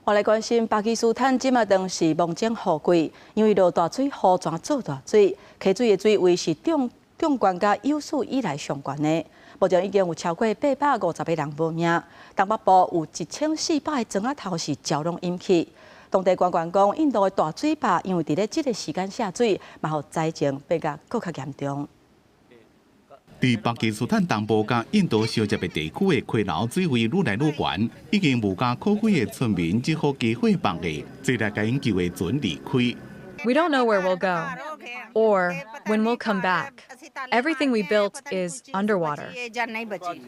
我來關心巴基斯坦這馬當時蒙整雨季，因為落大水，河泉做大水，溪水的水位是縱縱懸佮有史以來上懸的。目前已經有超過850個人無命，東北部有1400個莊仔頭是澆攏淹去。當地官員講，印度的大水壩因為佇咧這個時間下水，嘛予災情變甲閣較嚴重。佇巴基斯坦東部佮印度相接的地區的溪流水位愈來愈懸，已經無家可歸的村民只好加伙放下，坐來共𪜶救的船離開。 We don't know where we'll go or when we'll come back. Everything we built is underwater.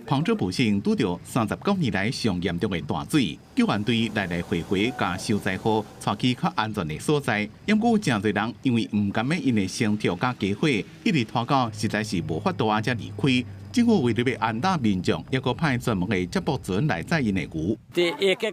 旁遮普省拄著39年來上嚴重的大水，救援隊來來回回共受災戶帶去較安全的所在。毋過誠濟人因為毋甘欲𪜶的牲畜佮家伙，一直拖到實在是無法度仔才離開。政府為著欲安撫民眾，猶閣派專門的接駁船來載𪜶的牛。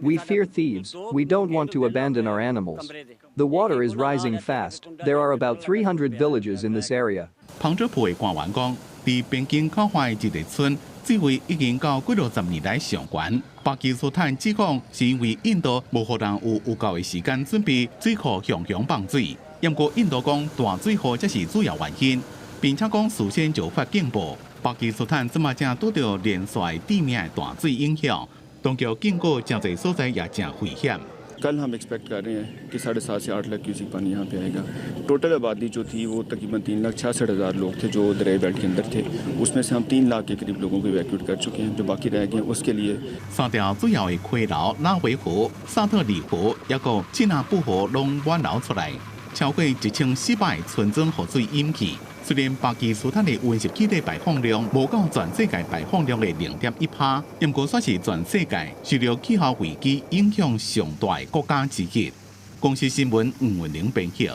We fear thieves. We don't want to abandon our animals. The water is rising fast. There are about 300 villages in this area. 旁遮普的官員講，佇邊境口岸的一個村，水位已經到幾落十年來上懸。巴基斯坦指講是因為印度無予人有有夠的時間準備水庫雄雄放水，毋過印度講大水禍才是主要原因，並且講事先就發警報。巴基斯坦這馬正拄著連續致命的大水影響，當局警告誠濟所在也誠危險。 कल हम एक्सपेक्ट कर रहे हैं कि 7.5 से 8 लाख क्यूसिक पानी यहाँ पे आएगा। टोटल आबादी जो थी, वो तकरीबन 3,66,000 लोग थे जो दरियाई बेल्ट के अंदर थे। उसमें से हम 3 लाख के करीब लोगों को इवैक्यूएट कर चुके हैं। जो बाकी रह गए, उसके लिए 三條主要的溪流，拉維河、薩特里河，抑閣契納布河攏滿流出來，超過1400村莊予水淹去。雖然巴基斯坦的溫室氣體排放量無到全世界排放量的0.1趴，毋過煞是全世界受著氣候危機影響上大的國家之一。公視新聞吳文玲編譯。